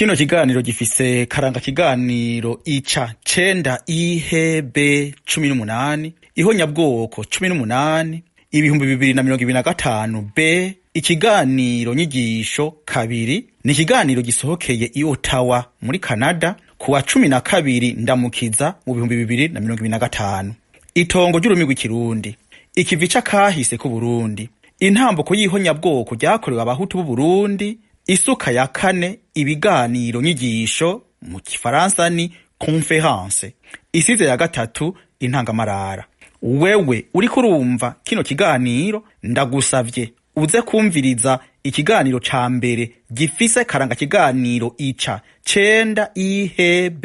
Kino kiganiro gifise karanga kiganiro ica 9 IHB 18, ihonyabwoko 18, 2025 B. Ikiganiro nyigisho 2 ni ikiganiro gisohokeye i Ottawa muri Canada kuwa 12 Ndamukiza mu 2025. Itongo ry'ururimi rw'Ikirundi, ikivi c'akahise k'Uburundi, intambuko y'ihonyabwoko ryakorewe Abahutu b'Uburundi, isuka ya kane, ibiganiro nyigisho, mu Kifaransa ni conférence, isize ya gatatu, intangamarara. Wewe uriko urumva kino kiganiro, ndagusavye uze kumviriza ikiganiro ca mbere gifise karanga kiganiro ica 9 IHB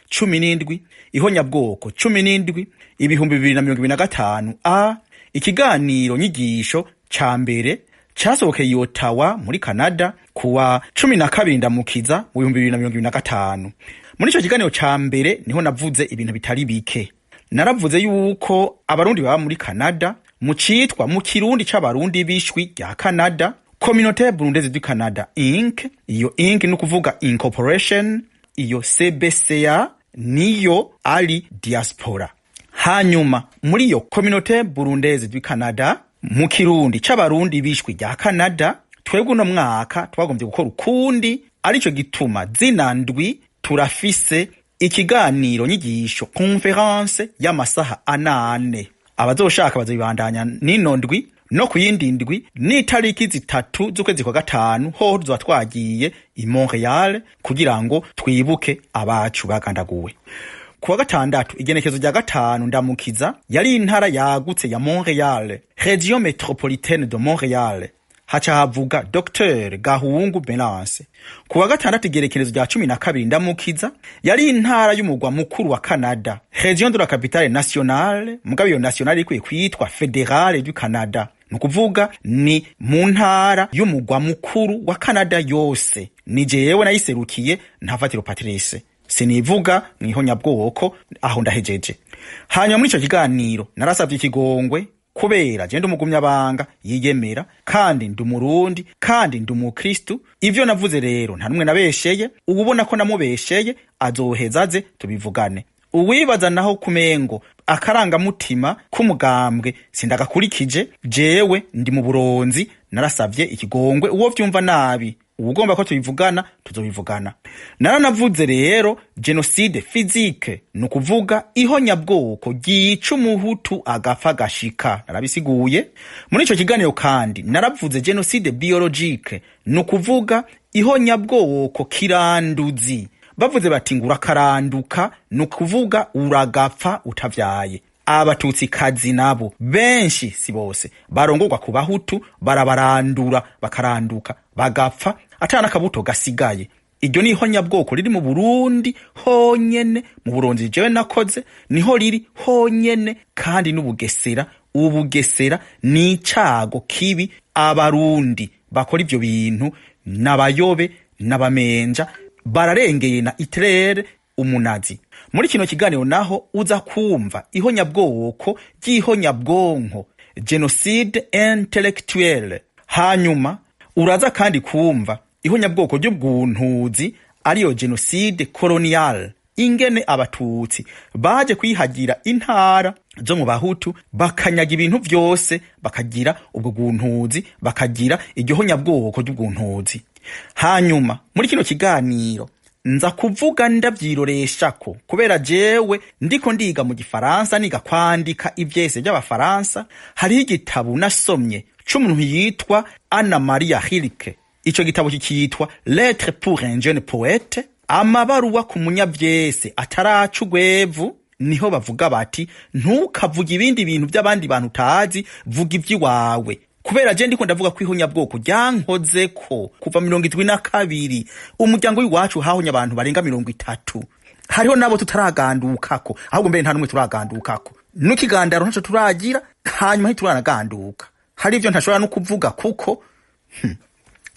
17, ihonyabwoko 17, 2025 A. Ikiganiro nyigisho ca mbere casohokeye i Ottawa muri Canada kuwa 12 Ndamukiza mu 2025. Muri ico kiganiro ca mbere niho navuze ibintu bitari bike. Naravuze yuko Abarundi baba muri Canada, mu citwa mu Kirundi c'Abarundi b'ishwi rya Canada, Communauté Burundaise du Canada Inc. Iyo Inc ni ukuvuga incorporation, iyo CBCA niyo ari diaspora. Hanyuma muri iyo Communauté Burundaise du Canada, mu Kirundi c'Abarundi b'ishwi rya Canada, twebwe uno mwaka twagombye gukora ukundi, arico gituma zina ndwi turafise ikiganiro nyigisho, conférence y'amasaha 4. Abazoshaka bazobibandanya nino ndwi no ku yindi ndwi. N'itariki 3 z'ukwezi kwa gatanu hoho tuzoba twagiye i Montreal kugira ngo twibuke abacu bagandaguwe. Kuwa gatandatu, igenekezo rya 5 Ndamukiza, yari intara yagutse ya Montreal, Région Métropolitaine de Montreal, haca havuga Dr Gahungu Belance. Kuwa gatandatu, igerekerezo rya 12 Ndamukiza, yari intara y'umugwa mukuru wa Canada, Région de la Capitale Nationale, mugabo iyo nationale ikwiye kwitwa Fédérale du Canada, ni ukuvuga ni mu ntara y'umugwa mukuru wa Canada yose. Ni jewe nayiserukiye, Ntafatiro Patrice, sinivuga mwihonyabwoko. Aho ndahejeje. Hanyuma muri ico kiganiro narasavye ikigongwe kubera je ndi umugumyabanga yiyemera, kandi ndi Umurundi, kandi ndi Umukristu. Ivyo navuze rero nta numwe nabesheye. Uwubona ko namubesheye azoheza aze tubivugane. Uwibaza naho kumengo akarangamutima k'umugambwe sindagakurikije, jewe ndi mu buronzi, narasavye ikigongwe uwo vyumva nabi. Uwugomba ko tubivugana, tuzobivugana. Naranavuze rero génocide physique, ni ukuvuga ihonyabwoko ryica Umuhutu agapfa gashika, narabisiguye muri ico kiganiro. Kandi naravuze génocide biologique, ni ukuvuga ihonyabwoko kiranduzi. Bavuze bati ngo urakaranduka, ni ukuvuga uragapfa utavyaye. Abatutsi kazi nabo benshi, si bose, barongorwa ku Bahutu, barabarandura bakaranduka bagapfa atana akabuto gasigaye. Iryo ni ihonyabwoko riri mu Burundi honyene, mu Burundi jewe nakoze niho riri honyene, kandi n'Ubugesera. Ubugesera ni icago kibi. Abarundi bakora ivyo bintu n'abayobe n'abamenja, bararengeye na Hitler umunazi. Muri kino kiganiro naho uza kumva ihonyabwoko ry'ihonyabwonko, génocide intellectuelle. Hanyuma uraza kandi kumva ihonyabwoko ry'ubwuntuzi, ariyo génocide coloniale, ingene Abatutsi baje kwihagira intara zo mu Bahutu, bakanyaga ibintu vyose, bakagira ubwo bwuntuzi, bakagira iryo honyabwoko ry'ubwuntuzi. Hanyuma muri kino kiganiro nza kuvuga ndavyiroreshako, kubera jewe ndiko ndiga mu Gifaransa, niga kwandika ivyese by'Abafaransa. Hariho igitabo nasomye c'umuntu yitwa Anna Maria Rilke. Ico gitabo kikitwa Lettre pour un jeune poète, amabaruwa ku munyavyese ataraca ugwevu. Niho bavuga bati ntukavuge ibindi bintu by'abandi bantu utazi, vuga ivy'iwawe. Kubera je ndiko ndavuga ko ihonyabwoko ryankozeko kuva 72, umuryango w'iwacu hahonye abantu barenga 30, hariho nabo tutaragandukako, ahubwo mbere nta n'umwe turagandukako, n'ikigandaro ntaco turagira, hanyuma ntituranaganduka. Hari ivyo ntashobora no kuvuga kuko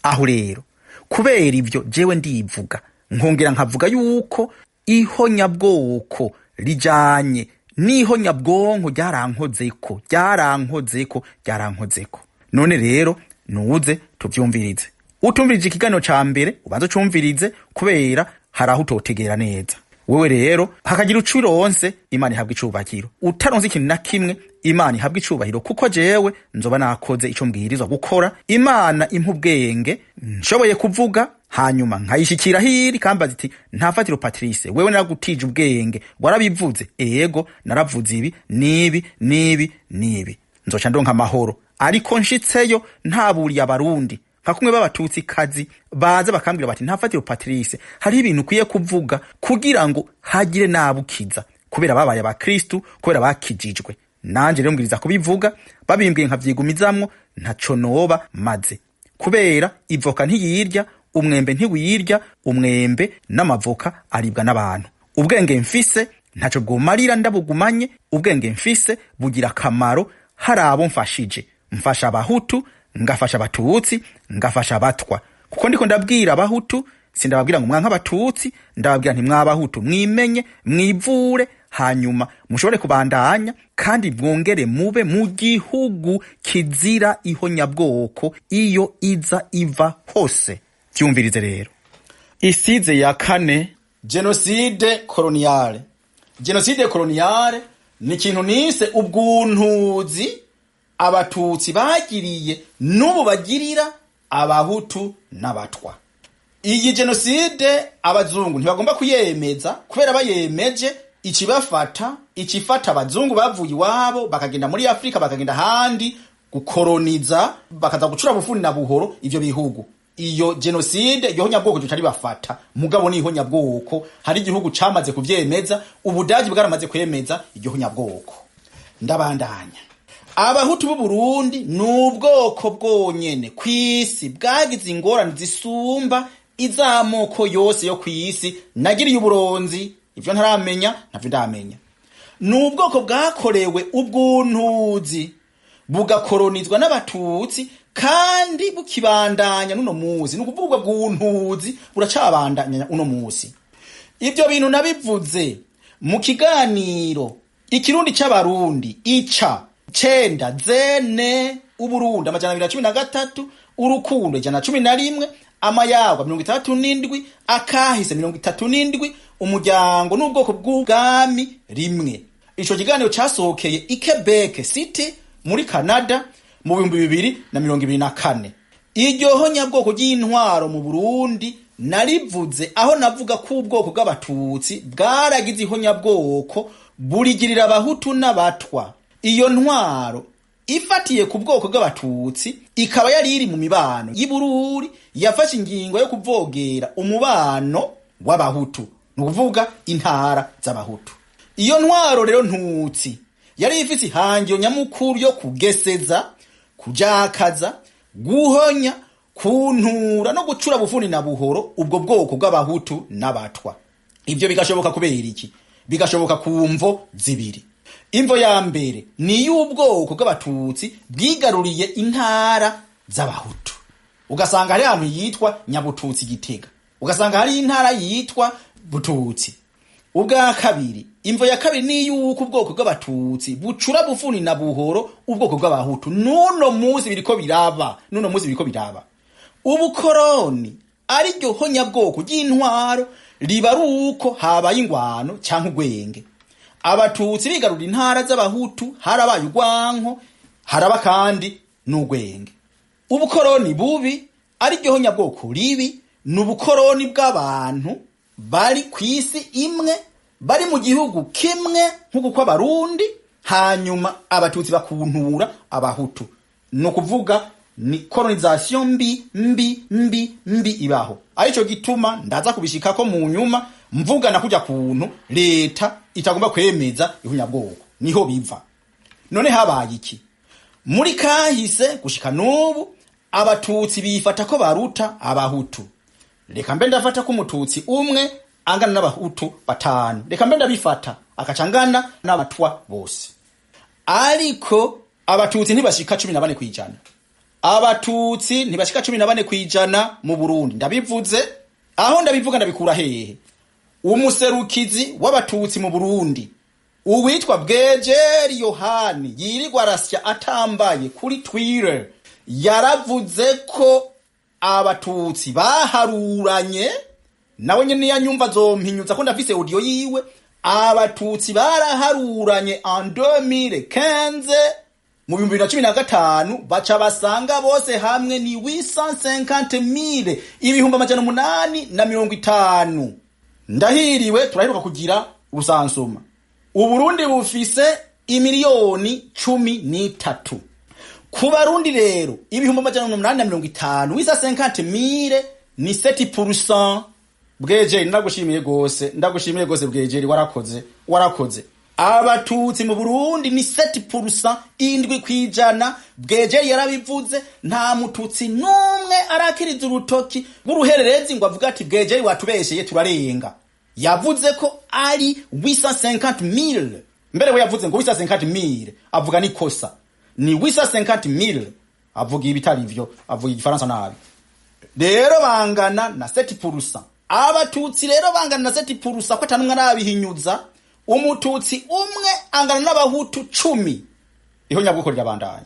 aho rero kubera ivyo jewe ndivuga, nkongera nkavuga yuko ihonyabwoko rijanye n'ihonyabwonko ryarankozeko, ryarankozeko, ryarankozeko. None rero nuze tuvyumvirize. Utumvirije ikiganiro ca mbere, ubanze ucumvirize, kubera hari aho utotegera neza. Wewe rero hakagira uco uronse, Imana ihabwa icubahiro. Utaronse ikintu na kimwe, Imana ihabwa icubahiro, kuko jewe nzoba nakoze ico mbwirizwa gukora. Imana impa ubwenge nshoboye kuvuga, hanyuma nkayishikira hiri kambaza iti: "Ntafatiro Patrice, wewe naragutije ubwenge, warabivuze?" Ego, naravuze ibi nibi nibi nibi. Nzoca ndonka amahoro. Ariko nshitseyo ntaburiye Abarundi, nka kumwe b'Abatutsi kazi baza bakambwira bati: "Ntafatiro Patrice, hariho ibintu ukwiye kuvuga kugira ngo hagire nabukiza," kubera babaye abakristu, kubera bakijijwe. Nanje rero mbwiriza kubivuga. Babimbwiye nkavyigumizamwo, ntaco noba maze, kubera ivoka ntiyirya umwembe, ntiwirya umwembe, n'amavoka aribwa n'abantu. Ubwenge mfise ntaco bwomarira ndabugumanye. Ubwenge mfise bugira akamaro hari abo mfashije. Mfasha Abahutu, ngafasha Abatutsi, ngafasha Abatwa, kuko ndiko ndabwira Abahutu, sindababwira ngo mwanka Abatutsi. Ndababwira nti: "Mwabahutu, mwimenye, mwivure, hanyuma mushobore kubandanya kandi mwongere mube mu gihugu kizira ihonyabwoko iyo iza iva hose." Vyumvirize rero isize ya kane, génocide coloniale. Génocide coloniale ni ikintu nise ubwuntuzi Abatutsi bagiriye n'ubu bagirira Abahutu n'Abatwa. Iyi jenoside abazungu ntibagomba kuyemeza, kubera bayemeje ikibafata, ikifata abazungu bavuye iwabo bakagenda muri Afurika, bakagenda ahandi gukoroniza, bakaza gucura bufuni na buhoro ivyo bihugu. Iyo jenoside, iryo honyabwoko rica ribafata. Mugabo ni ihonyabwoko, hari igihugu camaze kuvyemeza. Ubudagi bwaramaze kwemeza iryo honyabwoko. Ndabandanya. Abahutu b'u Burundi ni ubwoko bwonyene kw'isi bwagize ingorane zisumba iz'amoko yose yo kw'isi nagiriye uburonzi. Ivyo ntaramenya ntavyo ndamenya. Ni ubwoko bwakorewe ubwuntuzi, bugakoronizwa n'Abatutsi, kandi bukibandanya n'uno musi. Ni ukuvuga ubwo bwuntuzi buracabandanya uno musi. Ibyo bintu nabivuze mu kiganiro Ikirundi c'Abarundi, ica 9, zene Uburundi 213, urukundo 111, amayagwa 67, akahise 37, umuryango n'ubwoko bw'ubwami 1. Ico kiganiro casohokeye i Quebec City muri Canada mu 2024. Iryo honyabwoko ry'intwaro mu Burundi narivuze aho navuga ko ubwoko bw'Abatutsi bwaragize ihonyabwoko, burigirira Abahutu n'Abatwa. Iyo ntwaro ifatiye ku bwoko bw'Abatutsi ikaba yari iri mu mibano y'Ibururi, yafashe ingingo yo kuvogera umubano w'Abahutu, ni ukuvuga intara z'Abahutu. Iyo ntwaro rero ntutsi yari ifise ihangiro nyamukuru yo kugeseza, kujakaza, guhonya, kuntura no gucura bufuni na buhoro ubwo bwoko bw'Abahutu n'Abatwa. Ivyo bigashoboka kubera iki? Bigashoboka ku mvo zibiri. Imvo ya mbere ni y'ubwoko bw'Abatutsi bwigaruriye intara z'Abahutu, ugasanga hari ahantu yitwa Nyabututsi Gitega, ugasanga hari intara yitwa Bututsi. Ubwa kabiri, imvo ya kabiri ni yuko ubwoko bw'Abatutsi bucura bufuni na buhoro ubwoko bw'Abahutu. N'uno munsi biriko biraba, n'uno munsi biriko biraba. Ubukoroni ari ryo honyabwoko ry'intwaro riba ari uko habaye ingwano canke ugwenge. Abatutsi bigarura intara z'Abahutu, harabaye urwanko, haraba kandi n'ugwenge. Ubukoroni bubi, ari ryo honyabwoko ribi, ni ubukoroni bw'abantu bari ku isi imwe, bari mu gihugu kimwe, nk'uko kw'Abarundi, hanyuma Abatutsi bakuntura Abahutu. Ni ukuvuga ni colonisation mbi mbi mbi mbi ibaho. Arico gituma ndaza kubishikako mu nyuma, mvugana kujya kuntu leta itagomba kwemeza ihunyabwoko, niho biva. None habaye iki muri kahise gushika n'ubu? Abatutsi bifata ko baruta Abahutu. Reka mbe ndafata ko Umututsi umwe angana n'Abahutu batanu, reka mbe ndabifata akaca angana n'Abatwa bose. Ariko Abatutsi ntibashika 14%. Abatutsi ntibashika 14% mu Burundi. Ndabivuze aho ndabivuga, ndabikura hehe? Umuserukizi w'Abatutsi mu Burundi, uwitwa Bwejeri Yohani, yirirwa arasya atambaye kuri Twitter, yaravuze ko Abatutsi baharuranye, nawe nyene yanyumva azompinyuza ko ndafise audio yiwe. Abatutsi baraharuranye en 2015, mu 2015, baca basanga bose hamwe ni 850,000, 850,000. Ndahiriwe, turaheruka kugira recensement. Uburundi bufise imiliyoni 13. Ku Barundi rero 850,000, 850,000 ni 7%. Bwejeri, ndagushimiye gose, ndagushimiye gose Bwejeri, warakoze, warakoze. Abatutsi mu Burundi ni 7%, 7%. Bwejeri yarabivuze. Nta mututsi n'umwe arakiriza urutoki rw'uruhererezi ngo avuga ati: "Bwejeri watubesheye, turarenga." Yavuze ko ari 850,000. Mbere we yavuze ngo 850,000, avuga nikosa, ni 850,000, avuga ibitari ivyo, avuga Igifaransa nabi. Rero bangana na 7%. Abatutsi rero bangana na 7%, ko atanumwe arabihinyuza. Umututsi umwe angana n'Abahutu 10. Iho nyabwoko rirabandanya.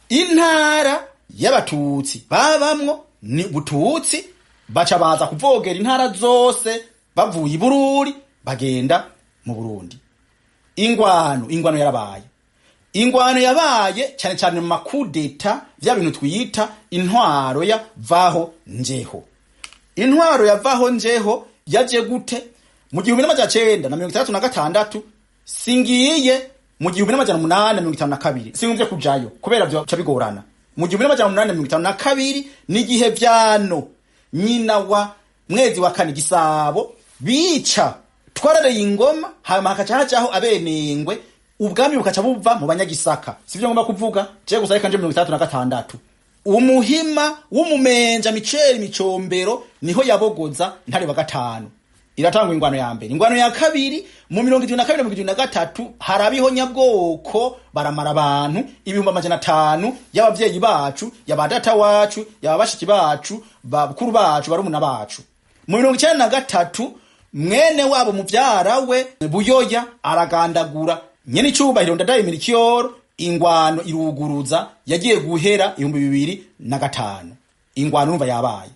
Intara y'Abatutsi babamwo ni Bututsi, baca baza kuvogera intara zose bavuye i Bururi bagenda mu Burundi. Ingwano yarabaye, ingwano yabaye cyane cyane mu makudeta, vya bintu twiyita intwaro ya vaho njeho. Intwaro ya vaho njeho yaje gute? Mu 1966, singiye mu 1852, singumvye kujayo kubera vyo bigorana. Mu 1852 n'igihe vyano nyina wa Mwezi wa Kane Gisabo bica twarareye ingoma, hama hakaca hajaho Abenengwe, ubwami bukaca buva mu Banyagisaka. Sivyo ngomba kuvuga je gusa, reka nje 66. Umuhima w'Umumenja Miceri Micombero niho yabogoza Ntare wa Gatanu, iratangwa ingwano ya mbere. Ingwano ya kabiri mu 72 na 73, harabiho nyabwoko, baramara abantu 500,000 y'abavyeyi bacu, y'abadata wacu, y'abashiki bacu, bakuru bacu, barumuna bacu. Mu 93 mwene wabo muvyara we Buyoya aragandagura nyene icubahiro Ndadaye Mirikiyoro. Ingwano iruguruza, yagiye guhera 2005. Ingwano numva yabaye.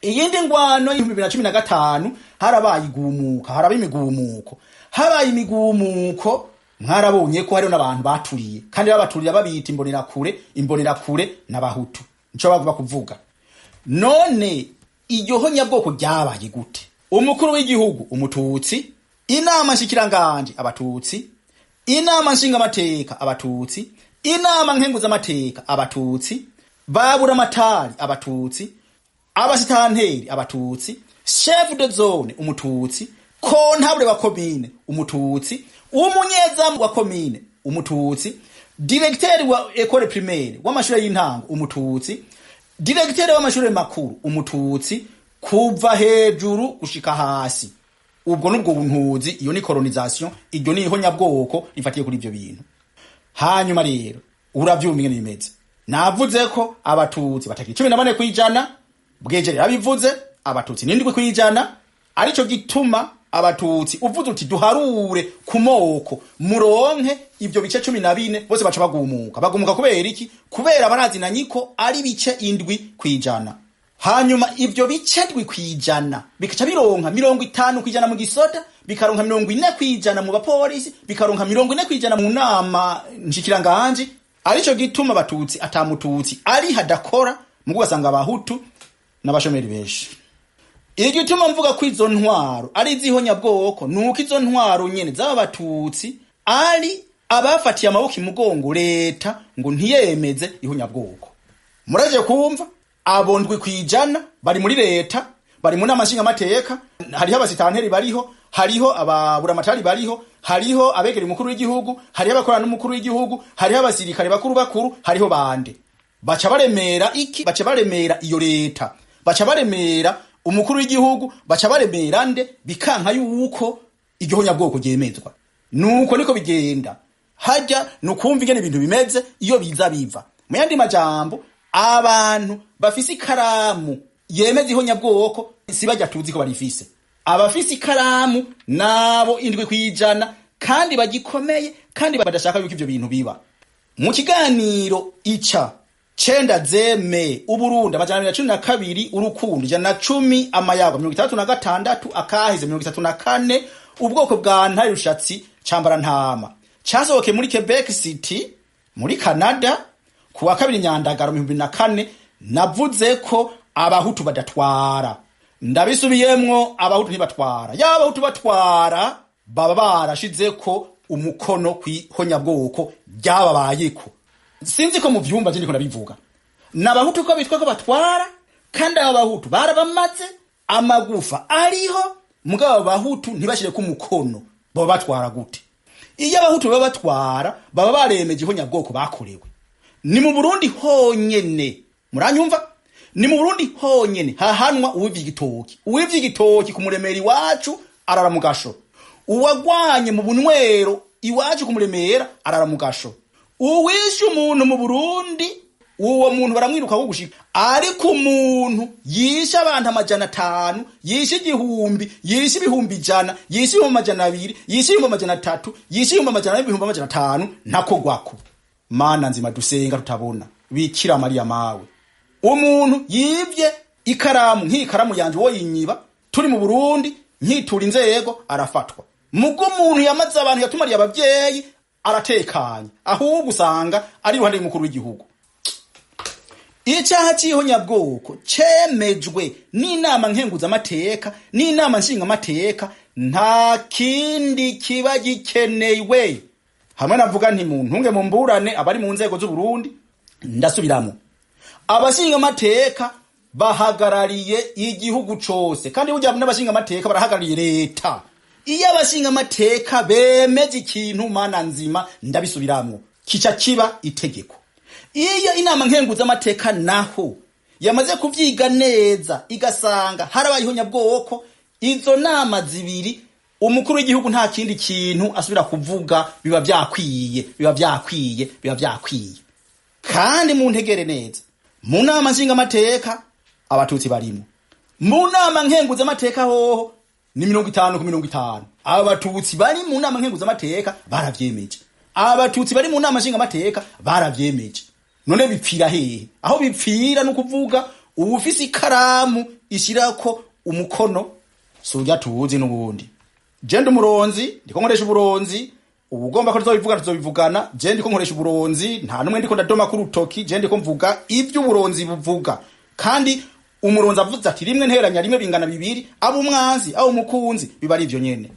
Iyindi ngwano 2015 harabaye igumuka, haraba imigumuko, habaye imigumuko. Mwarabonye ko hariho n'abantu baturiye, kandi babaturira babita Imbonerakure. Imbonerakure n'Abahutu, nico bavuga kuvuga. None iryo honyabwoko ryabaye gute? Umukuru w'igihugu Umututsi, inama nshikiranganje Abatutsi, inama nshingamateka Abatutsi, inama nkenguzamateka Abatutsi, baburamatari Abatutsi, abasitanteri Abatutsi, chef de zone Umututsi, comptable wa komine Umututsi, umunyezamu wa komine Umututsi, directeur wa école primaire, w'amashure y'intango Umututsi, directeur w'amashure makuru Umututsi, kuva hejuru gushika hasi. Ubwo nubwo buntuzi, iyo ni colonisation, iryo ni ihonyabwoko rifatiye kuri ivyo bintu. Hanyuma rero uravyumva ingene bimeze. Navuze ko Abatutsi batakiri 14%. Bwejeri yabivuze, Abatutsi ni 7%. Arico gituma Abatutsi uvuze uti duharure ku moko muronke ivyo bice 14, bose baca bagumuka. Bagumuka kubera iki? Kubera barazinanye ko ari bice 7%. Hanyuma ivyo bice 7% bikaca bironka 50% mu gisoda, bikaronka 40% mu bapolisi, bikaronka 40% mu nama nshikiranganji. Arico gituma Abatutsi atamututsi ari hadakora, mugu ugasanga Abahutu n'abashomeri benshi. Igituma mvuga ko izo ntwaro ari izihonyabwoko nuko izo ntwaro nyene z'aba Batutsi ari abafatiye amaboko imugongo leta ngo ntiyemeze ihonyabwoko. Muraje kumva abo 7% bari muri leta, bari mu nama nshingamateka, hariho abasitanteri bariho, hariho ababuramatari bariho, hariho abegera umukuru w'igihugu, hariho abakorana n'umukuru w'igihugu, hariho abasirikare bakuru bakuru, hariho bande. Baca baremera iki? Baca baremera iyo leta, baca baremera umukuru w'igihugu, baca baremera nde, bikanka yuko igihonyabwoko ryemezwa. Nuko niko bigenda hajya, nukumva ingene ibintu bimeze iyo biza biva. Mu yandi majambo, abantu bafise ikaramu yemeza ihonyabwoko si bajya tuzi ko barifise. Abafise ikaramu nabo 7%, kandi bagikomeye, kandi badashaka yuko ivyo bintu biba. Mu kiganiro ica 9 zeme Uburundi 212 urukundo 110 amayago 36 akahize 34 ubwoko bwa Ntare Rushatsi cambara ntama casohoke muri Quebec City muri Canada kuwa kabiri Nyandagaro 2004. Navuze ko abahutu badatwara, ndabisubiyemwo, abahutu ntibatwara. Yaba abahutu batwara baba barashizeko umukono kw'ihonyabwoko ryababayeko. Sinzi ko mu vyumva je ndiko ndabivuga. N'abahutu ko bitwa ko batwara, kandi aba bahutu barabamaze amagufa ariho, mugabo abahutu ntibashireko umukono, baba batwara gute? Iyo abahutu baba batwara baba baremeje ihonyabwoko bakorewe. Ni mu Burundi honyene, muranyumva, ni mu Burundi honyene hahanwa uwivye igitoki. Uwivye igitoki kumuremera iwacu arara mu gasho, uwagwanye mu bunywero iwacu kumuremera arara mu gasho, uwishe umuntu mu Burundi uwo muntu baramwiruka gushika. Ariko umuntu yishe abantu 500, yishe 1000, yishe 100,000, yishe 200,000, yishe 300,000, yishe 400,000, 500,000 ntakogwako. Mana nzima dusenga tutabona, Bikira Mariya mawe, umuntu yivye ikaramu nk'ikaramu yanje wo yinyiba turi mu Burundi nkitura inzego arafatwa. Mugo umuntu yamaze abantu yatumariye abavyeyi aratekanye, ahubwo usanga ari iruhande y'umukuru w'igihugu. Icaha c'ihonyabwoko cemejwe n'inama nkenguzamateka n'inama nshingamateka, nta kindi kiba gikenewe. Hamwe navuga nti mu ntunge mu mburane abari mu nzego z'u Burundi, ndasubiramo, abashingamateka bahagarariye igihugu cose, kandi burya n'abashingamateka barahagarariye leta. Iyo abashingamateka bemeje ikintu, mana nzima, ndabisubiramwo, kica kiba itegeko. Iyo inama nkenguzamateka naho yamaze kuvyiga neza igasanga harabaye ihonyabwoko, izo nama zibiri umukuru w'igihugu nta kindi kintu asubira kuvuga, biba vyakwiye, biba vyakwiye, biba vyakwiye. Kandi mu ntegere neza, mu nama nshingamateka abatutsi barimo, mu nama nkenguzamateka hoho ni 50 ku 50. Abatutsi bari mu nama nkenguzamateka baravyemeje, abatutsi bari mu nama nshingamateka baravyemeje. None bipfira hehe? Aho bipfira ni ukuvuga uwufise ikaramu ishirako umukono surya tuzi n'ubundi. Je ndi umuronzi, ndiko nkoresha uburonzi, ubugomba ko tuzobivuga tuzobivugana. Je ndiko nkoresha uburonzi, nta numwe ndiko ndadoma ku rutoki, je ndiko mvuga ivyo uburonzi buvuga. Kandi umuronzi avuze ati 1 nteranya 1 bingana 2, abo umwanzi abo umukunzi biba ari ivyo nyene.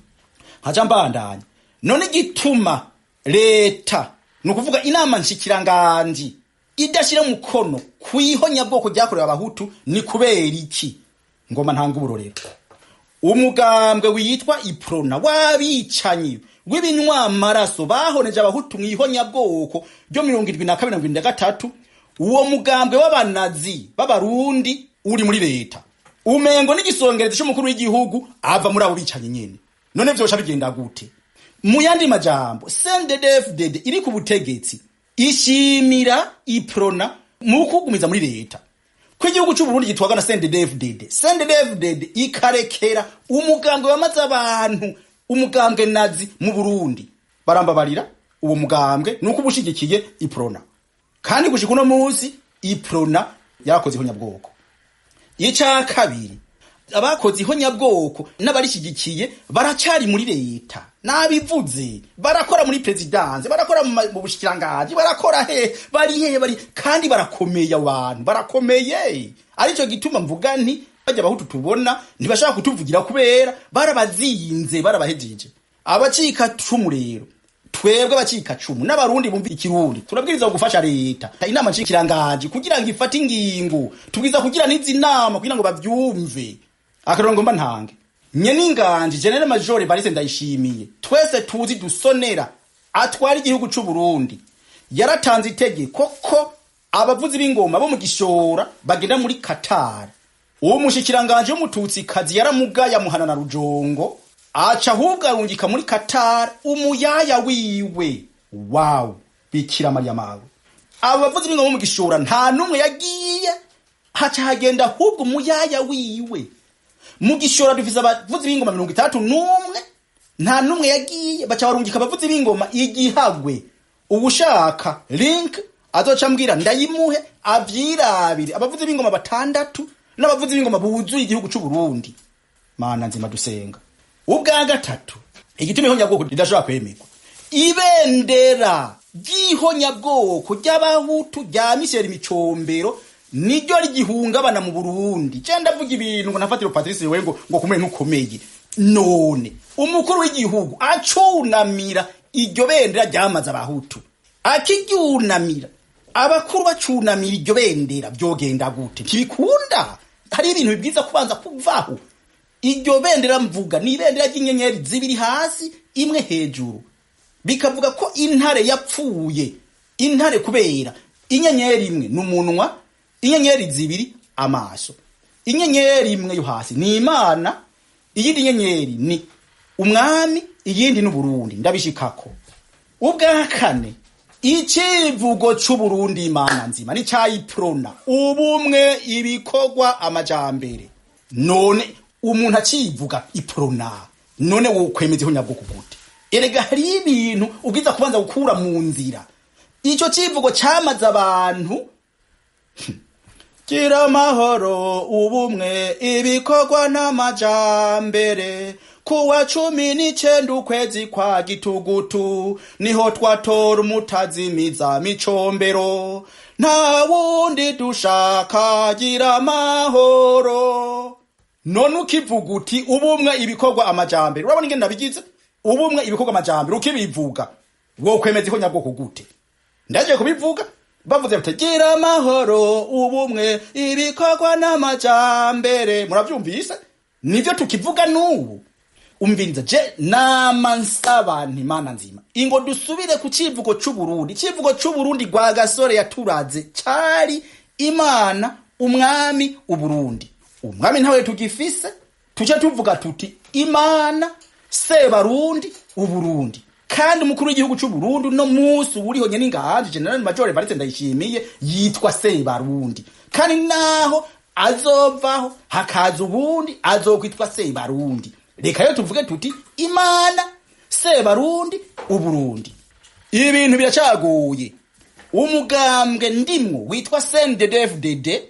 Nkaca mbandanya. None igituma leta, ni ukuvuga inama nshikiranganji, idashira umukono kw'ihonyabwoko ryakorewe abahutu ni kubera iki? Ngoma ntanga uburorero. Umugambwe witwa Iprona w'abicanyi w'ibinwa amaraso bahoneje abahutu mw'ihonyabwoko ryo 72 73, uwo mugambwe w'abanazi b'abarundi uri muri leta, umengo n'igisongerezi c'umukuru w'igihugu ava muri abo bicanyi nyene. None vyosha bigenda gute? Mu yandi majambo, CNDD-FDD iri ku butegetsi ishimira Iprona mu kugumiza muri leta. Ko igihugu c'u Burundi gitwaga na CNDD-FDD, CNDD-FDD ikarekera umugambwe wamaze abantu, umugambwe nazi mu Burundi, barambabarira, uwo mugambwe nuko ubushigikiye Iprona. Kandi gushika uno munsi Iprona yarakoze ihonyabwoko. Ica kabiri, abakoze ihonyabwoko n'abarishigikiye baracari muri leta, nabivuze, barakora muri presidence, barakora mu bushikiranganji, barakora he, bari he, bari, kandi barakomeye abantu, barakomeye. Arico gituma mvuga nti bajya abahutu tubona ntibashaka kutuvugira kubera barabazinze, barabahejeje. Abacika cumu rero, twebwe abacika cumu n'abarundi bumva ikirundi, turabwiriza gufasha leta inama nshikiranganji kugira ngo ifate ingingo, tubwiza kugira n'izi nama kugira ngo bavyumve. Akarongo mba ntange Nyeninganje General Major Evariste Ndayishimiye, twese tuzi dusonera atwara igihugu c'u Burundi, yaratanze itegeko ko abavuzi b'ingoma bo mu Gishora bagenda muri Qatar. Uwo mushikiranganje w'umututsi kazi yaramugaya muhana na Rujongo, aca ahubwo arungika muri Qatar umuyaya wiwe. Wow, Bikira Mariya mawe. Abo bavuzi b'ingoma bo mu Gishora nta numwe yagiye, haca hagenda ahubwo umuyaya wiwe. Mu Gishora dufise abavuzi b'ingoma 31, nta numwe yagiye, baca barungika abavuzi b'ingoma igihagwe. Ubushaka link Azoca mbwira ndayimuhe avyirabire. Abavuzi b'ingoma batandatu n'abavuzi b'ingoma buzuye igihugu c'u Burundi. Mana nzima dusenga. Ubwa gatatu, igituma ihonyabwoko ridashobora kwemerwa, ibendera ry'ihonyabwoko ry'abahutu rya Michel Micombero niryo rigihungabana mu Burundi. Je ndavuga ibintu ngo nafatiro Patrice wewe ngo kumwe ntukomeye. None umukuru w'igihugu acunamira iryo bendera ryamaze abahutu, akiryunamira, abakuru bacunamira iryo bendera, byogenda gute? Ntibikunda. Hari ibintu bibwiza kubanza kuvaho. Iryo bendera mvuga ni ibendera ry'inyenyeri zibiri hasi, imwe hejuru, bikavuga ko intare yapfuye. Intare kubera inyenyeri imwe ni umunwa, inyenyeri zibiri amaso. Inyenyeri imwe yo hasi ni Imana, iyindi nyenyeri ni umwami, iyindi ni Burundi. Ndabishikako. Ubwa kane, icivugo c'Uburundi, Imana nzima, ni cayiprona: ubumwe, ibikorwa, amajambere. None umuntu acivuga iprona, none wokwemeza ihonyabwoko gute? Erega hari ibintu ubwiza kubanza gukura mu nzira. Ico civugo camaze abantu. Gira amahoro, ubumwe, ibikorwa n'amajambere. Kuwa 19 ukwezi kwa gitugutu niho twatora umutazimiza Micombero. Nta wundi dushaka, gira amahoro. None ukivuga uti ubumwe, ibikorwa, amajambere, urabona ingene nabigize? Ubumwe, ibikorwa, amajambere, ukibivuga wokwemeza ihonyabwoko gute? Ndaje kubivuga, bavuze bati gira amahoro, ubumwe, ibikorwa n'amajambere. Muravyumvise? Nivyo tukivuga n'ubu. Umviriza, je nama nsaba nti Mana nzima, ingo dusubire ku civugo c'Uburundi. Icivugo c'Uburundi rwa Gasore yaturaze cari Imana, umwami, Uburundi. Umwami ntawe tugifise, tuje tuvuga tuti Imana, Sebarundi, Uburundi. Kandi umukuru w'igihugu c'Uburundi no musi uriho nyene inganje, General Major Evariste Ndayishimiye, yitwa Sebarundi. Kandi naho azovaho hakaza ubundi, azokwitwa Sebarundi. Reka rero tuvuge tuti Imana, Sebarundi, Uburundi. Ibintu biracaguye. Umugambwe ndimwo witwa CNDD-FDD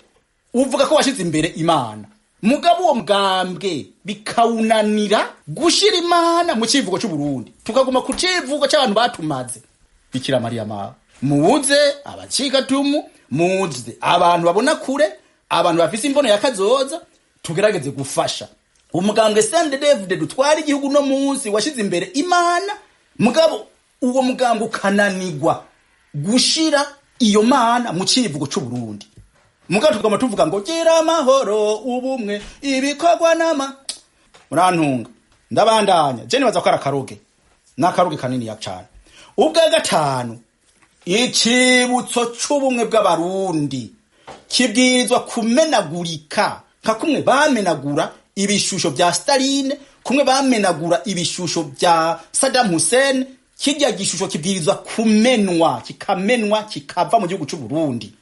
uvuga ko washize imbere Imana, mugabo uwo mugambwe bikawunanira gushira Imana mu civugo c'Uburundi, tukaguma ku civugo c'abantu batumaze. Bikira Mariya mawe, muze abacikatumu, muze abantu babona kure, abantu bafise imbono ya kazoza, tugerageze gufasha umugambwe CNDD-FDD dutwara igihugu no munsi washize imbere Imana, mugabo uwo mugambwe ukananigwa gushira iyo mana mu civugo c'Uburundi. Mugabo tugomba tuvuga ngo gira amahoro, ubumwe, ibikorwa nama. Murantunga, ndabandanya. Je nibaza ko ari akaroge, n'akaroge kanini ya cane. Ubwa gatanu, icibutso c'ubumwe bw'abarundi kibwirizwa kumenagurika nka kumwe bamenagura ibishusho vya Staline, kumwe bamenagura ibishusho vya Saddam Hussein. Kirya gishusho kibwirizwa kumenwa, kikamenwa, kikava mu gihugu c'Uburundi.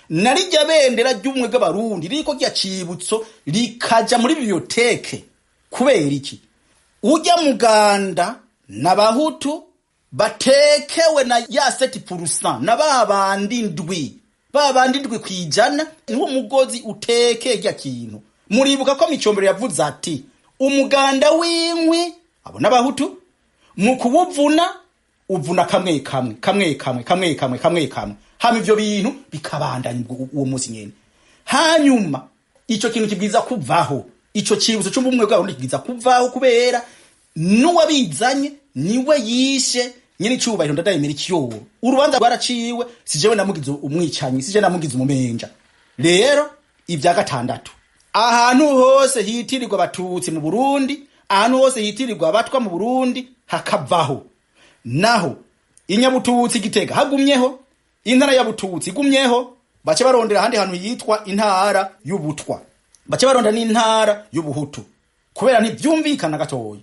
Narirya bendera ry'ubumwe bw'abarundi ririko rya cibutso rikaja muri biblioteke. Kubera iki? Ujya muganda n'abahutu batekewe na ya 7% na babandi ndwi, babandi 7%, niwo mugozi uteke rya kintu. Muribuka ko Micombero yavuze ati umuganda w'inkwi, abo n'abahutu, mu kuwuvuna uvuna kamwe kamwe, kamwe kamwe, kamwe kamwe, kamwe kamwe, hama ivyo bintu bikabandanya uwo munsi nyene. Hanyuma ico kintu kibwiza kuvaho, ico cibutso c'ubumwe bw'abarundi kibwiza kuvaho, kubera n'uwabizanye niwe yishe nyene icubahiro Ndadaye Ikiyobo. Urubanza rwaraciwe, si jewe namugize umwicanyi, si jewe namugize umumenja. Rero ibya gatandatu, ahantu hose hitirirwa abatutsi mu Burundi, ahantu hose hitirirwa abatwa mu Burundi hakavaho. Naho inyabututsi Gitega hagumyeho, intara ya Bututsi igumyeho, bace barondera ahandi hantu yitwa intara y'Ubutwa, bace barondera n'intara y'Ubuhutu, kubera ntivyumvikana gatoya.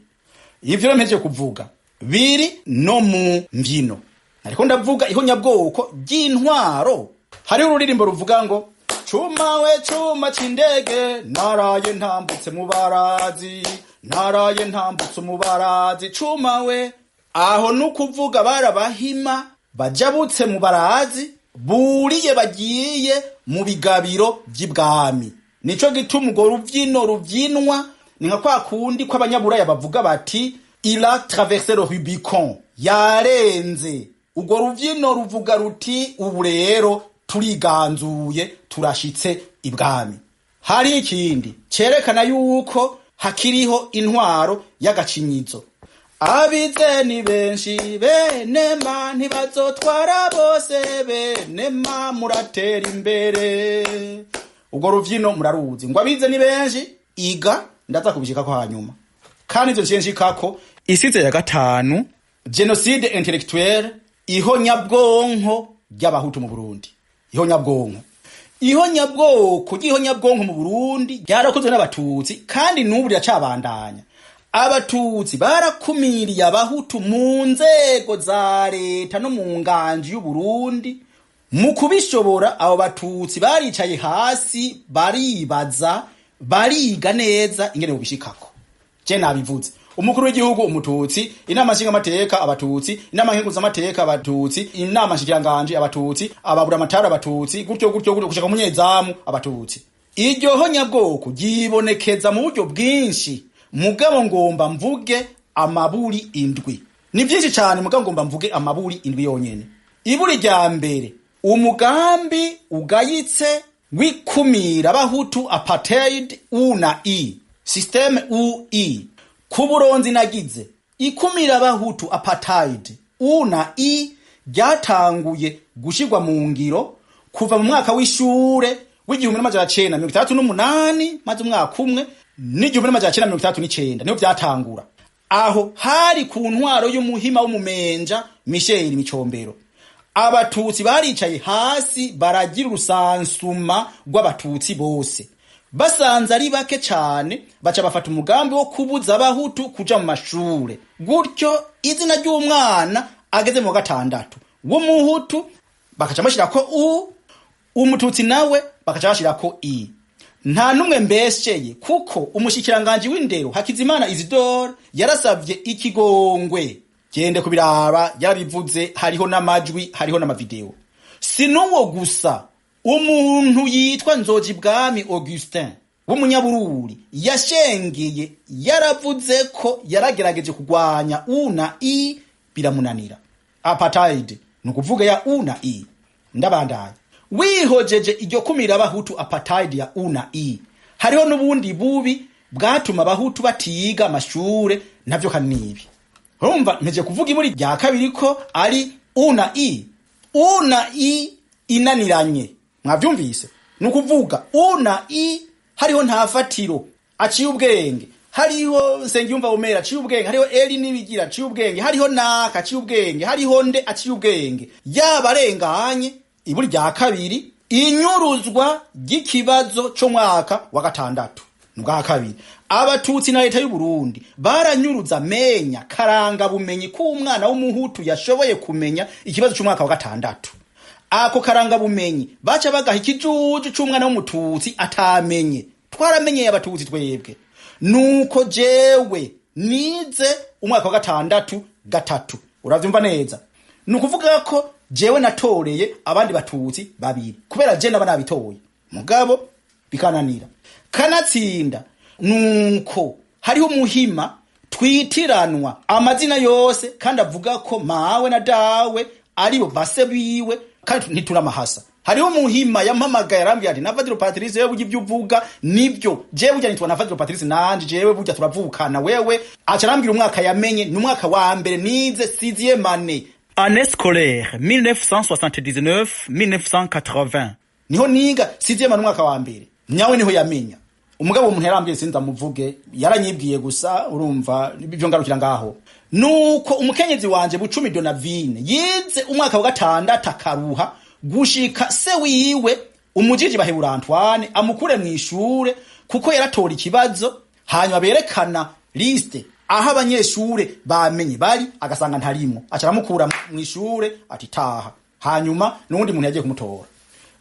Ivyo rero mpejeje kuvuga biri no mu mvyino. Ariko ndavuga ihonyabwoko ry'intwaro. Hariho ururirimbo ruvuga ngo cuma we cuma c'indege, naraye ntambutse mu barazi, naraye ntambutse mu barazi, cuma we. Aho nukuvuga barabahima bajabutse mu barazi. Buriye bagiye mu bigabiro vy'ibwami. Nico gituma urwo ruvyino ruvyinwa ni nka kwa kundi kw'abanyaburaya bavuga bati "Il a traversé le Rubicon", yarenze. Urwo ruvyino ruvuga ruti ubu rero turiganzuye, turashitse ibwami. Hari ikindi cerekana yuko hakiriho intwaro y'agacinyizo: abize ni benshi, benema ntibazotwara bose, benema muratera imbere. Urwo ruvyino muraruzi, ngo abize ni benshi. Iga ndaza kubishikako hanyuma, kandi ivyo nciye nshikako. Isize ya gatanu, génocide intellectuelle, ihonyabwonko ry'abahutu mu Burundi. Ihonyabwonko, ihonyabwoko ry'ihonyabwonko mu Burundi ryarakozwe n'abatutsi, kandi n'ubu riracabandanya. Abatutsi barakumiriye abahutu mu nzego za leta no mu nganji y'Uburundi. Mu kubishobora, abo batutsi baricaye hasi, baribaza, bariga neza ingene bobishikako. Je nabivuze: umukuru w'igihugu umututsi, inama nshingamateka abatutsi, inama nkenguzamateka abatutsi, inama nshikiranganji abatutsi, ababuramatari abatutsi, gutyo gutyo gutyo gushika umunyezamu abatutsi. Iryo honyabwoko ryibonekeza mu buryo bwinshi, mugabo ngomba mvuge amaburi 7. Ni byinshi cyane, mugabo ngomba mvuge amaburi 7 yonyene. Iburi rya mbere, umugambi ugayitse w'ikumira abahutu, apartheid U na I, système U I. Ku buronzi nagize, ikumira abahutu, apartheid U na I, ryatanguye gushirwa mu ngiro kuva mu mwaka w'ishure w'1968, maze umwaka umwe, n'1969 niho vyatangura. Aho hari ku ntwaro y'umuhima w'umumenja Michel Micombero. Abatutsi baricaye hasi, baragira urusansuma rw'abatutsi bose, basanze ari bake cane, baca bafata umugambi wo kubuza abahutu kuja mu mashure. Gutyo izina ry'umwana ageze mu wa gatandatu w'umuhutu bakaca bashirako u, umututsi nawe bakaca bashirako i. Nta numwe mbesheye, kuko umushikiranganji w'indero Hakizimana Isidore yarasavye ikigongwe. Gende kubiraba, yarabivuze, hariho n'amajwi, hariho n'amavideo. Si n'uwo gusa, umuntu yitwa Nzojibwami Augustin w'umunyabururi yashengeye yaravuze ko yaragerageje kugwanya U na I biramunanira, apartheid ni ukuvuga ya U na I. Ndabandanya. Wihojeje iryo kumira abahutu, apartheid ya U na I, hariho n'ubundi bubi bwatuma abahutu batiga amashure. Navyo kanibi urumva mpeje kuvuga iburi rya kabiri ko ari U na I. U na I inaniranye, mwavyumvise, ni ukuvuga U na I hariho nta fatiro aciye ubwenge, hariho Nsengiyumva Omera aciye ubwenge, hariho Eli Nibigira aciye ubwenge, hariho Naka aciye ubwenge, hariho nde aciye ubwenge, yaba arenganye. Iburi rya kabiri, inyuruzwa ry'ikibazo co mwaka wa gatandatu. Nubwa kabiri, abatutsi na leta y'u Burundi baranyuruza menya karanga bumenyi k'umwana w'umuhutu yashoboye kumenya ikibazo c'umwaka wa gatandatu. Ako karanga bumenyi baca bagaha ikijuju c'umwana w'umututsi atamenye. Twaramenyeye abatutsi twebwe. Nuko jewe nize umwaka wa gatandatu gatatu, uravyumva neza. Ni ukuvuga ko jewe natoreye abandi batutsi babiri, kubera je naba nabitoye, mugabo bikananira. Kanatsinda nuko hariho umuhima twitiranwa amazina yose, kandi avuga ko mawe na dawe aribo base biwe, kandi ntituramahasa. Hariho umuhima yampamagaye arambwira ati: "Navadiro Patrice, wewe burya ibyo uvuga nibyo, jewe burya nitwa Navadiro Patrice, nanje jewe burya turavukana wewe." Aca arambwira umwaka yamenye, ni umwaka wa mbere nize sixième année. Année scolaire 1979-1980. Niho niga sixième année, umwaka wa mbere nyawe niho yamenya. Umugabo umuntu yarambwiye, sindamuvuge, yaranyibwiye gusa. Urumva ibyo ngarukira ngaho. Nuko umukenyezi wanje Bucumi Donavine yize umwaka wa gatandatu akaruha, gushika se wiwe umujiji Bahebura Antoine amukure mu ishure, kuko yaratora ikibazo, hanyuma berekana liste aho abanyeshure bamenye bari, agasanga ntarimo, aca aramukura mu ishure ati taha. Hanyuma n'uwundi muntu yagiye kumutora.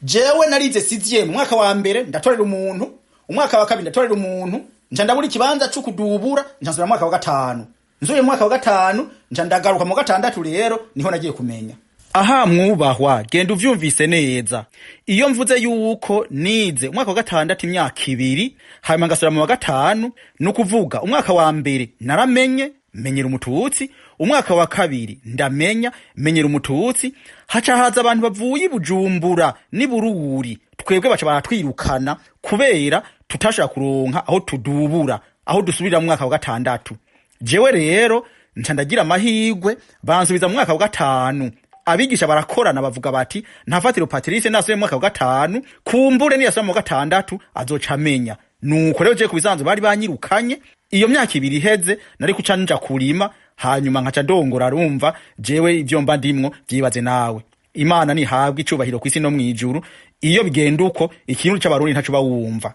Jewe narize sixième, umwaka wa mbere ndatorera umuntu, umwaka wa kabiri ndatorera umuntu, nca ndabura ikibanza co kudubura, nca nsubira mu mwaka wa gatanu. Nsubiye mu mwaka wa gatanu, nca ndagaruka mu gatandatu, rero niho nagiye kumenya. Aha mwubahwa, genda uvyumvise neza. Iyo mvuze yuko nize umwaka wa gatandatu imyaka 2, hanyuma ngasubira mu wa gatanu, ni ukuvuga umwaka wa mbere naramenye menyera umututsi, umwaka wa kabiri ndamenya menyera umututsi, haca haza abantu bavuye i Bujumbura n'i Bururi, twebwe baca baratwirukana kubera tutashobora kuronka aho tudubura, aho dusubirira mu mwaka wa gatandatu. Jewe rero nca ndagira amahirwe bansubiza mu mwaka wa gatanu. Abigisha barakorana bavuga bati Ntafatiro Patrice nasubire mu mwaka wa gatanu, kumbure niyasubira mu wa gatandatu azoca amenya. Nuko rero je ku bisanzwe bari banyirukanye, iyo myaka 2 iheze nari kuca nja kurima, hanyuma nkaca ndongora. Arumva jewe ivyo mba ndimwo vyibaze nawe. Imana nihabwe icubahiro kw'isi no mw'ijuru. Iyo bigenda uko ikintu c'abarundi ntaco bawumva.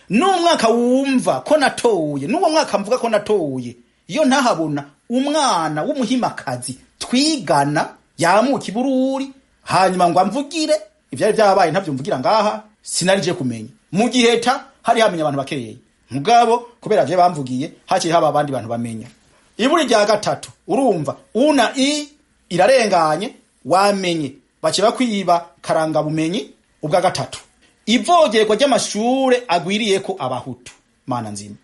N'umwaka wumva ko natoye, n'uwo mwaka mvuga ko natoye, iyo ntahabona umwana w'umuhimakazi twigana yamuka ibururi, hanyuma ngo amvugire ivyari vyabaye, ntavyo mvugira ngaha, sinarije kumenya. Mu giheta hari hamenya abantu bakeyi, mugabo kubera je bamvugiye haciye haba abandi bantu bamenya. Iburi rya gatatu, urumva una i irarenganye, wamenye baciye bakwiba karanga bumenyi. Ubwa gatatu, ivogerwa ry'amashure agwiriyeko abahutu. Mana nzima,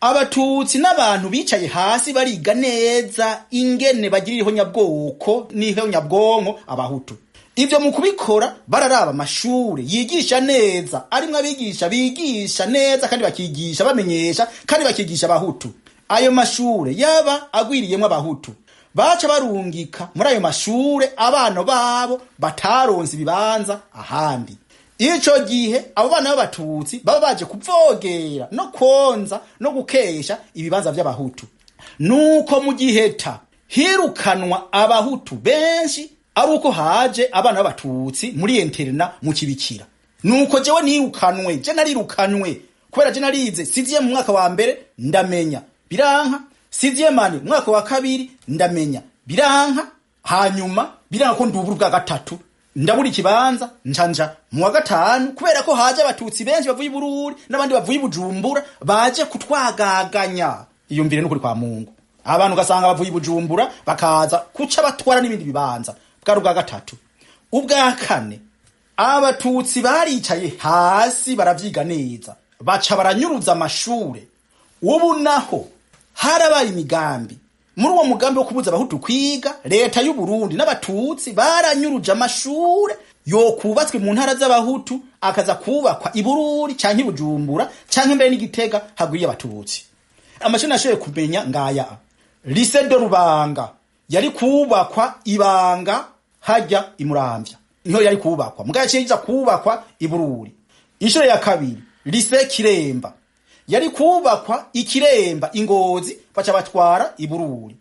abatutsi n'abantu bicaye hasi bariga neza ingene bagirira ihonyabwoko n'ihonyabwonko abahutu. Ivyo mu kubikora bararaba amashure yigisha neza, arimwo abigisha bigisha neza kandi bakigisha bamenyesha kandi bakigisha abahutu. Ayo mashure yaba agwiriyemwo abahutu, baca barungika muri ayo mashure abana babo bataronse ibibanza ahandi. Ico gihe abo bana b'abatutsi baba baje kuvogera no konza no gukesha ibibanza vy'abahutu. Nuko mu giheta hirukanwa abahutu benshi ari uko haje abana b'abatutsi muri internat mu kibikira. Nuko jewe nirukanwe, je narirukanwe kubera je narize sixième mu mwaka wa mbere ndamenya biranka, sixième année mu mwaka wa kabiri ndamenya biranka, hanyuma biranka ko ndubura ubwa gatatu, ndabura ikibanza njanja mu wa gatanu kubera ko haje abatutsi benshi bavuye i Bururi n'abandi bavuye i Bujumbura baje kutwagaganya. Iyumvire n'ukuri kwa Mungu, abantu ugasanga bavuye i Bujumbura bakaza kuca batwara n'ibindi bibanza. Bwari ubwa gatatu. Ubwa kane, abatutsi baricaye hasi baravyiga neza, baca baranyuruza amashure. Ubu naho harabaye imigambi. Muri uwo mugambi wo kubuza abahutu kwiga, leta y'u Burundi n'abatutsi baranyuruje amashure yokubatswe mu ntara z'abahutu akaza kubakwa i Bururi canke i Bujumbura canke mbere n'Igitega hagwiriye abatutsi. Amashure nashoboye kumenya ngaya: Lycée de Rubanga yari kubakwa ibanga hajya i Muramvya, niho yari kubakwa, mugabo yaciye iza kubakwa i Bururi. Ishure ya kabiri, Lycée Kiremba, yari kubakwa ikiremba ingozi, baca batwara i Bururi.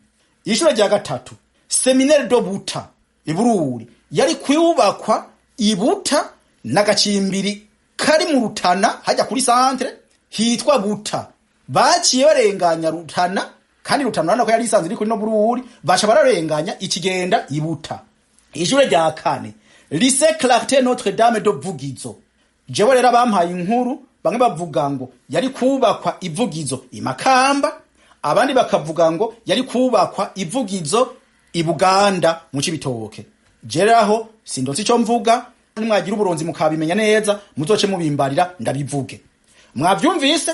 Ishure rya gatatu, Séminaire de Buta i Bururi, yari kubakwa ibuta n'agacimbiri kari mu Rutana hajya kuri centre hitwa Buta, baciye barenganya Rutana, kandi Rutana urabona ko yari isanzwe iri kuri no Bururi, baca bararenganya ikigenda ibuta. Ishure rya kane, Lycée Clarté Notre Dame de Vugizo, jewe rero abampaye inkuru bamwe bavuga ngo yari kubakwa ivugizo i Makamba, abandi bakavuga ngo yari kubakwa ivugizo i Buganda mu Cibitoke. Jeraho sindonse ico mvuga, nimwagira uburonzi mukabimenya neza muzoce mubimbarira ndabivuge. Mwavyumvise,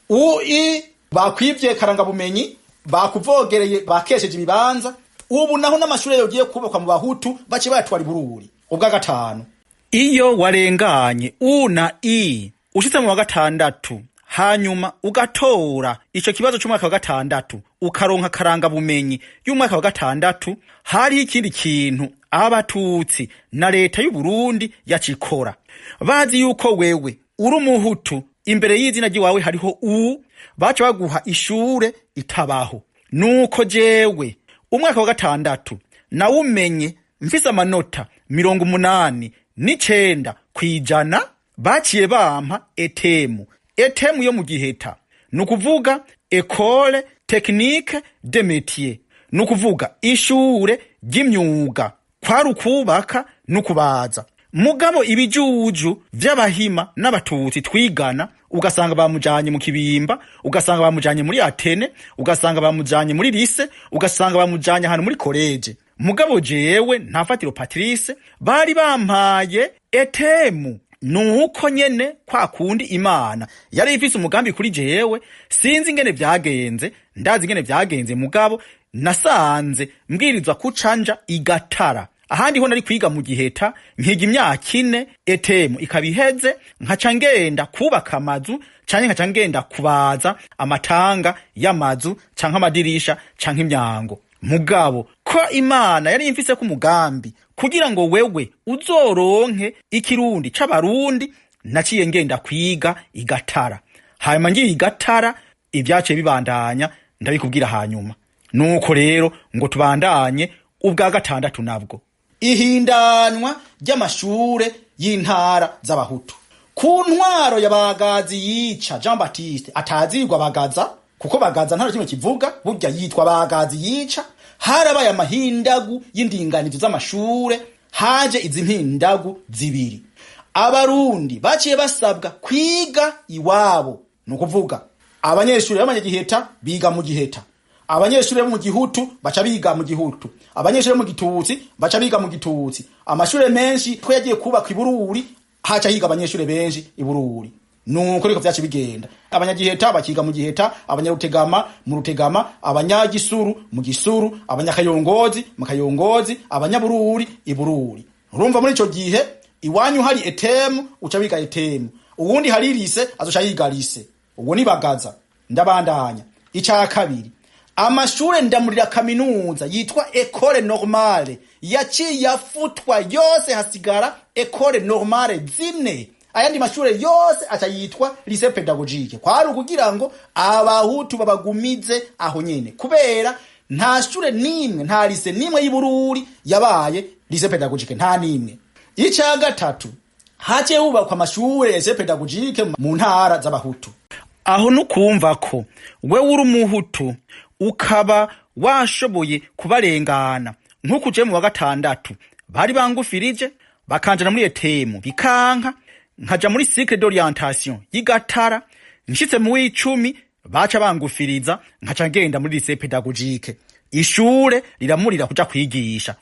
ui bakwivye karangabumenyi, bakuvogereye, bakesheje ibibanza. Ubu naho n'amashure yogiye kubakwa mu bahutu bace bayatwara i Bururi. Ubwa gatanu, iyo warenganye una i ushitse mu wa gatandatu, hanyuma ugatora ico kibazo c'umwaka wa gatandatu, ukaronka karanga bumenyi y'umwaka wa gatandatu, hariho ikindi kintu abatutsi na leta y'u Burundi yacikora. Bazi yuko wewe uri umuhutu, imbere y'izina ry'iwawe hariho u, baca baguha ishure itabaho. Nuko jewe umwaka wa gatandatu nawumenye mfise amanota 89%, baciye bampa etemu, etemu yo mu giheta, ni ukuvuga École Technique de Métier, ni ukuvuga ishure ry'imyuga, kwari ukubaka n'ukubaza. Mugabo ibijuju vy'abahima n'abatutsi twigana ugasanga bamujanye mu Kibimba, ugasanga bamujanye muri Athénée, ugasanga bamujanye muri lycée, ugasanga bamujanye ahantu muri collège. Mugabo jewe Ntafatiro Patrice bari bampaye ETM. Nuko nyene kwa kundi Imana yari ifise umugambi kuri jewe, sinzi ingene vyagenze, ndazi ingene vyagenze, mugabo nasanze mbwirizwa kucanja igatara. Ahandi ho nari kwiga mu Giheta, nkiga imyaka 4, ETM ikaba iheze, nkaca ngenda kubaka amazu canke nkaca ngenda kubaza amatanga y'amazu canke amadirisha canke imyango. Mugabo ko Imana yari imfise ko umugambi kugira ngo wewe uzoronke ikirundi c'abarundi, naciye ngenda kwiga igatara. Hanyuma ngiye igatara, ibyaciye bibandanya ndabikubwira hanyuma. Nuko rero ngo tubandanye ubwa gatandatu, nabwo ihindanwa ry'amashure y'intara z'abahutu ku ntwaro ya Bagazi yica Jean Baptiste, atazirwa Bagaza, kuko Bagaza nta kimwe kivuga, burya yitwa Bagazi yica. Harabaye amahindagu y'indinganizo z'amashure, haje izi mpindagu zibiri. Abarundi baciye basabwa kwiga iwabo, ni ukuvuga abanyeshuri b'abanyagiheta biga mu Giheta, abanyeshuri bo mu Gihutu baca biga mu Gihutu, abanyeshuri bo mu Gitutsi baca biga mu Gitutsi. Amashure menshi ko yagiye kubaka ibururi, haca higa abanyeshuri benshi ibururi. Nuko riko vyaci bigenda, abanyagiheta bakiga mu Giheta, abanyarutegama mu Rutegama, abanyagisuru mu Gisuru, abanyakayongozi mu Kayongozi, abanyabururi ibururi. Urumva muri ico gihe iwanyu hari ETM, uca wiga ETM, uwundi hari lycée azoca yiga lycée. Uwo ni Bagaza. Ndabandanya ica kabiri, amashure ndamurira kaminuza yitwa Ecole Normale yaciye afutwa yose, hasigara Ecole Normale zine, ayandi mashure yose aca yitwa Lycée Pédagogique. Kwari ukugira ngo abahutu babagumize aho nyene, kubera nta shure nimwe, nta lycée nimwe y'Ibururi yabaye Lycée Pédagogique, nta nimwe. Ica gatatu, haciye hubakwa amashure ya Lycée Pédagogique mu ntara z'abahutu. Aho nukumva ko wewe uri umuhutu ukaba washoboye kubarengana, nk'uko uje mu wa gatandatu bari bangufirije bakanjana muri ETM, bikanka, nkaja muri cycle d'orientation y'igatara, nshitse mu w'icumi baca bangufiriza, nkaca ngenda muri Lycée Pédagogique, ishure riramurira kuja kwigisha.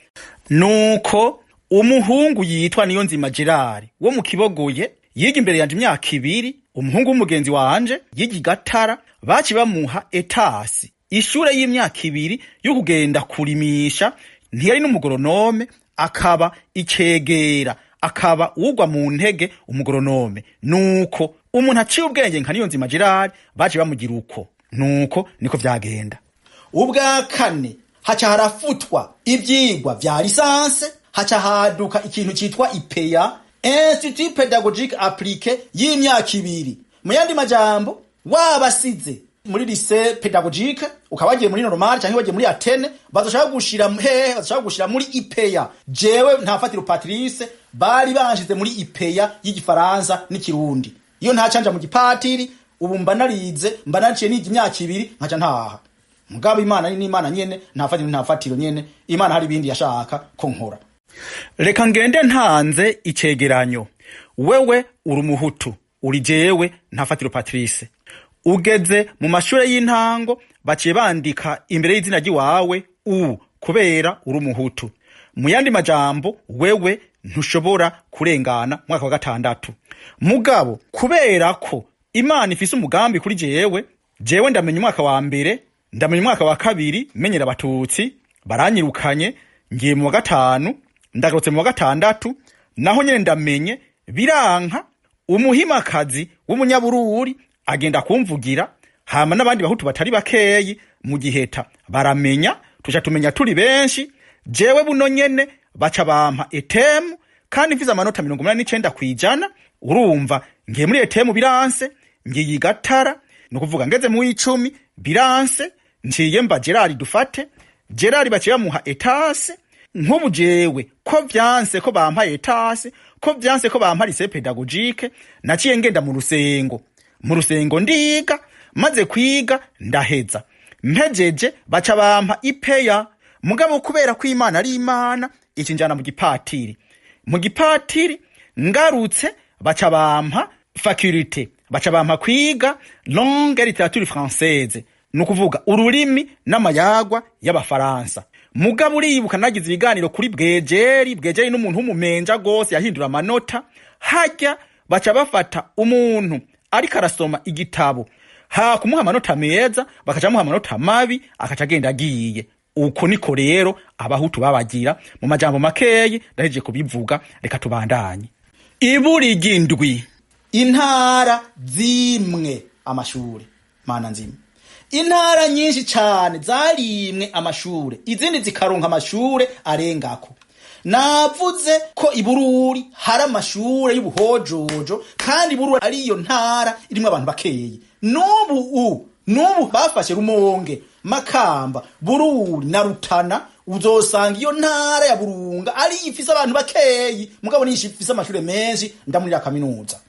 Nuko umuhungu yitwa Niyonzima Gerard wo mu Kibogoye yiga imbere yanje imyaka 2, umuhungu w'umugenzi wanje yiga igatara, baci bamuha ETAS, ishure y'imyaka 2 yo kugenda kurimisha. Ntiyari n'umugoronome, akaba icegera, akaba ugwa mu ntege umugoronome. Nuko umuntu aciye ubwenge nka Niyonzima Gerard baci bamugira uko. Nuko niko vyagenda. Ubwa kane, haca harafutwa ivyigwa vya licence, haca haduka ikintu citwa IPEA, Institut Pédagogique Appliqué, y'imyaka 2. Mu yandi majambo, wabasize muri Lycée Pédagogique ukaba wagiye muri Normale cyangwa wagiye muri Athénée, bazoshaka gushira hehe? Bazoshaka gushira muri IPEA. Jewe Ntafatiro Patrice bari banshize muri IPEA y'igifaransa n'ikirundi. Iyo ntacanja mu gipatiri, ubu mba narize, mba naciye niga imyaka 2 nkaca ntaha. Mugabo Imana ni Imana nyene, Ntafatiro Ntafatiro nyene, Imana hari ibindi yashaka ko nkora. Reka ngende ntanze icegeranyo. Wewe uri umuhutu, uri jewe Ntafatiro Patrice, ugeze mu mashure y'intango, baciye bandika imbere y'izina ry'iwawe u kubera uri umuhutu. Mu yandi majambo, wewe ntushobora kurengana mwaka wa gatandatu. Mugabo kubera ko Imana ifise umugambi kuri jewe, jewe ndamenya umwaka wa mbere, ndamenya umwaka wa kabiri, menyera abatutsi baranyirukanye, ngiye mu wa gatanu, ndagarutse mu wa gatandatu, naho nyene ndamenye biranka. Umuhimakazi w'umunyabururi agenda kumvugira, hama n'abandi bahutu batari bakeyi mu Giheta baramenya, tuca tumenya turi benshi. Jewe buno nyene baca bampa ETM kandi mfise amanota 89%. Urumva ngiye muri ETM biranse, ngiye igatara, ni ukuvuga ngeze mu w'icumi biranse, nciye mba Gerard. Dufate Gerard, baciye bamuha ETAS. Nk'ubu jewe ko vyanse ko bampa ETAS, ko vyanse ko bampa Lycée Pédagogique, naciye ngenda mu rusengo. Mu rusengo ndiga, maze kwiga ndaheza, mpejeje baca bampa IPEA. Mugabo kubera ko Imana ari Imana, ikinjana mu gipatiri. Mu gipatiri ngarutse baca bampa faculté, baca bampa kwiga langue et littérature française, ni ukuvuga ururimi n'amayagwa y'abafaransa. Mugabo uribuka nagize ibiganiro kuri Bwejeri. Bwejeri n'umuntu w'umumenja gose, yahindura amanota. Hajya baca bafata umuntu ariko arasoma igitabo, ha kumuha amanota meza bakaca bamuha amanota mabi, akaca agenda agiye. Uko niko rero abahutu babagira. Mu majambo makeyi ndahejeje kubivuga, reka tubandanye. Iburi ry'indwi, intara zimwe amashure. Mana nzima, intara nyinshi cane zarimwe amashure, izindi zikaronka amashure arengako. Navuze ko Ibururi hari amashure y'ubuhojojo, kandi Ibururi ariyo ntara irimwo abantu bakeyi. N'ubu bafashe Rumonge, Makamba, Bururi na Rutana, uzosanga iyo ntara ya Burunga ari ifise abantu bakeyi, mugabo niyo ifise amashure menshi ndamurira kaminuza.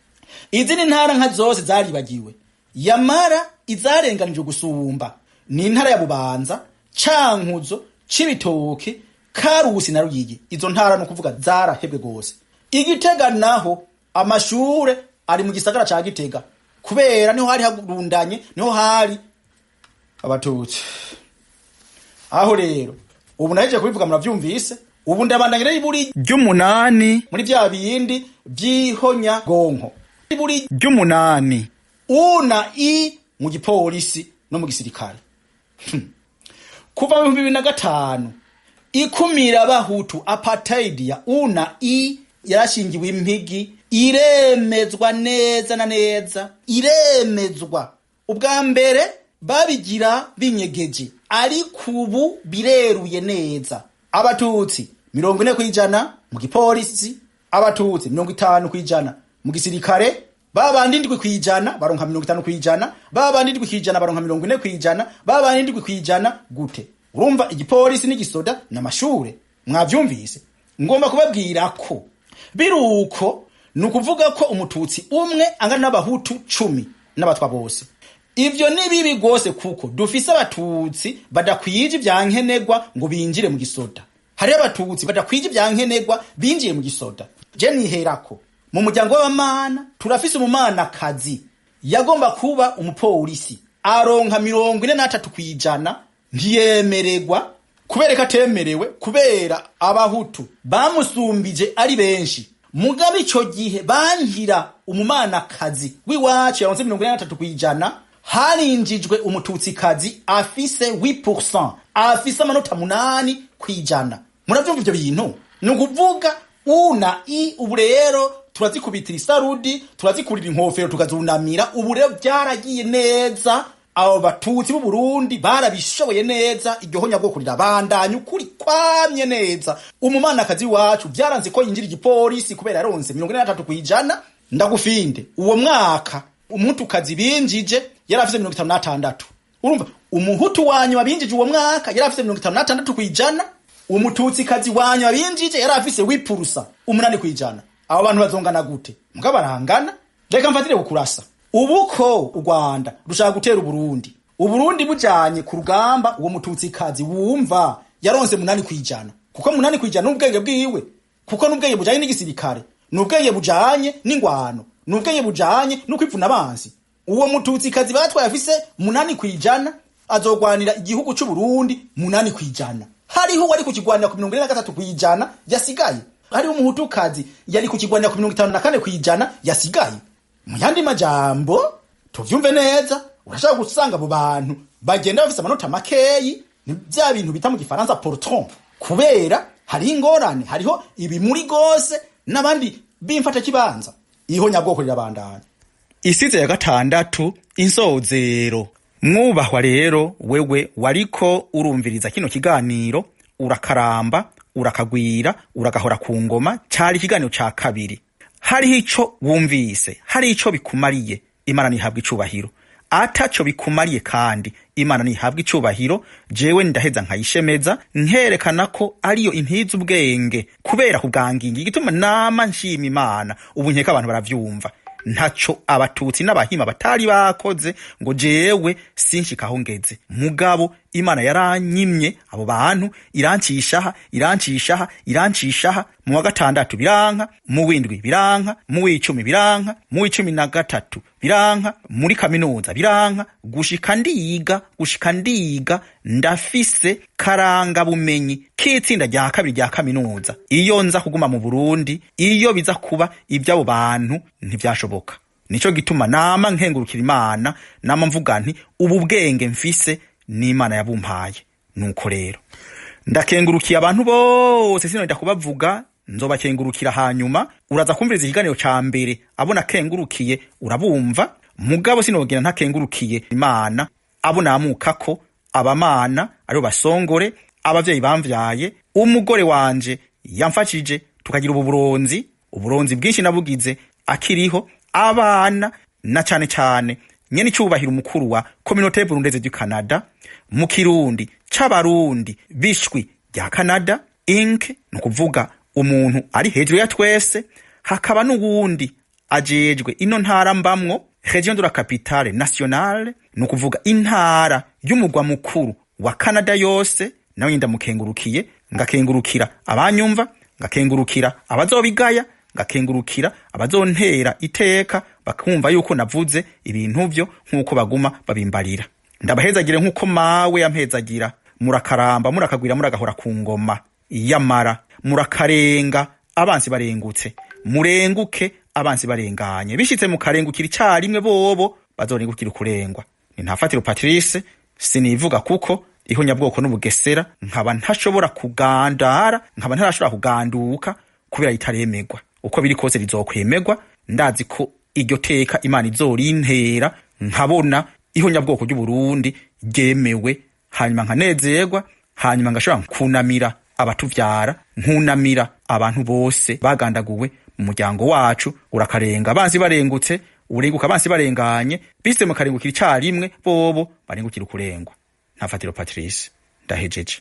Izindi ntara nka zose zaribagiwe. Yamara izarenganije gusumba ni intara ya Bubanza, Cankuzo, Cibitoke, Karusi na Ruyigi. Izo ntara no kuvuga zarahebwe gose. Igitega naho amashure ari mu gisagara ca Gitega, kubera niho hari harundanye, niho hari abatutsi. Aho rero ubu nahejeje kubivuga, muravyumvise. Ubu ndabandanya rero iburi ry'umunani muri vya bindi vy'ihonya gonko. Iburi ry'umunani, una i mu gipolisi no mu gisirikare. Kuva mu 2005 ikumira abahutu, apartheid ya una i, yarashingiwe impigi, iremezwa neza na neza, iremezwa. Ubwa mbere babigira binyegeje, ariko ubu bireruye neza. Abatutsi 40% mu gipolisi, abatutsi 50% mu gisirikare, babandi 7% baronka 50%, babandi 7% baronka 40%, babandi 7% gute? Urumva igipolisi n'igisoda n'amashure, mwavyumvise. Ngomba kubabwira ko biruko ni ukuvuga ko umututsi umwe angana n'abahutu 10 n'abatwa bose. Ivyo ni bibi gose, kuko dufise abatutsi badakwije ivyankenerwa ngo binjire mu gisoda. Hariho abatutsi badakwije ivyankenerwa binjiye mu gisoda. Je niherako mu muryango w'abamana turafise umumanakazi yagomba kuba umupolisi, aronka 43%, ntiyemererwa. Kubera ko atemerewe, kubera abahutu bamusumbije ari benshi. Mugabe ico gihe banjira umumanakazi w'iwacu yaronse 43%, harinjijwe umututsikazi afise 8%, afise amanota 8%. Muravyumva ivyo bintu? Ni ukuvuga una i ubu rero turazikubitira isarudi, turazikurira inkofero, tukazunamira. Ubu rero byaragiye neza, abo batutsi b'u Burundi barabishoboye neza. Iryo honyabwoko rirabandanya ukuri kwamye neza. Umumanakazi wacu byaranze ko yinjira igipolisi kubera yaronse 43%. Ndagufinde, uwo mwaka umuhutukazi binjije yari afise 56. Urumva umuhutu wanyuma binjije uwo mwaka yari afise 56%, umututsikazi wanyuma binjije yari afise wipurusa 8%. Abo bantu bazongana gute? Mbwa barangana. Reka mfatire kukurasa. Ubu ko u Rwanda rushaka gutera Uburundi, Uburundi bujanye ku rugamba, uwo mututsikazi wumva yaronse 8%, kuko 8% n'ubwenge bwiwe, kuko n'ubwenge bujanye n'igisirikare, n'ubwenge bujanye n'ingwano, n'ubwenge bujanye no kwivuna abansi. Uwo mututsikazi batwaye afise 8% azogwanira igihugu c'u Burundi 8%. Hariho wari kukigwanira ku 43% yasigaye, hariho umuhutukazi yari kukigwanira ku 54% yasigaye. Mu yandi majambo tuvyumve neza, urashaka gusanga abo bantu bagenda bafise amanota makeyi ni bya bintu bita mu gifaransa poltron, kubera hariho ingorane, hariho ibimuri gose n'abandi b'imfata kibanza. Ihonyabwoko rirabandanya. Isize ya gatandatu, insozero. Mwubahwa rero, wewe wariko urumviriza kino kiganiro, urakaramba, urakagwira, uragahora ku ngoma. Cari ikiganiro ca kabiri. Hariho ico wumvise, hari ico bikumariye, Imana nihabwa icubahiro. Ataco bikumariye kandi Imana nihabwa icubahiro. Jewe ndaheza nkayishemeza, nkerekana ko ariyo intiza ubwenge kubera kubwangingi. Igituma nama nshima Imana, ubu nkeka abantu baravyumva. Ntaco abatutsi n'abahima batari bakoze ngo jewe sinshikaho ngeze. Mugabo Imana yaranyimye abo bantu, irancishaha, irancishaha, irancishaha. Mu wa gatandatu biranka, mu w'indwi biranka, mu w'icumi biranka, mu w'13 biranka, muri kaminuza biranka, gushika ndiga, gushika ndiga ndafise karanga bumenyi k'itsinda rya kabiri rya kaminuza. Iyo nza kuguma mu Burundi, iyo biza kuba iby'abo bantu ntivyashoboka. Nico gituma nama nkengurukira Imana, nama mvuga nti ubu bwenge mfise n'Imana yabumpaye. Nuko rero ndakengurukiye abantu bose, sinonda kubavuga, nzobakengurukira hanyuma. Uraza kumviriza ikiganiro ca mbere, abo nakengurukiye urabumva. Mugabo sinogenda ntakengurukiye Imana, abo namukako, abamana aribo basongore, abavyeyi bamvyaye, umugore wanje yamfashije tukagira ubu buronzi, uburonzi bwinshi nabugize akiriho, abana, na cane cane nyene icubahiro umukuru wa Communauté Burundaise du Canada, mu Kirundi c'Abarundi bishwi rya Canada Inc, ni ukuvuga umuntu ari hejuru ya twese. Hakaba n'uwundi ajejwe ino ntara mbamwo, Region de la Capitale Nationale, ni ukuvuga intara y'umugwa mukuru wa Canada yose, nawe ndamukengurukiye. Ngakengurukira abanyumva, ngakengurukira abazobigaya, ngakengurukira abazontera iteka bakumva yuko navuze ibintu vyo nk'uko baguma babimbarira. Ndabahezagire nk'uko mawe yampezagira. Murakaramba, murakagwira, muragahora ku ngoma. Iyamara murakarenga abansi barengutse, murenguke abansi barenganye. Bishitse mukarengukira icarimwe, bobo bazorengukira ukurengwa. Ni Ntafatiro Patrice, sinivuga kuko ihonyabwoko n'ubugesera nkaba ntashobora kugandara, nkaba ntarashobora kuganduka kubera ritaremegwa. Uko biri kose rizokwemegwa. Ndazi ko iryo teka Imana izorintera nkabona ihonyabwoko ry'Uburundi ryemewe, hanyuma nkanezerwa, hanyuma ngashobora kunamira abatuvyara, nkunamira abantu bose bagandaguwe mu muryango wacu. Urakarenga abansi barengutse, urenguka abansi barenganye. Bise mukarengukira icarimwe, bobo barengukira ukurengwa. Ntafatiro Patrice, ndahejeje.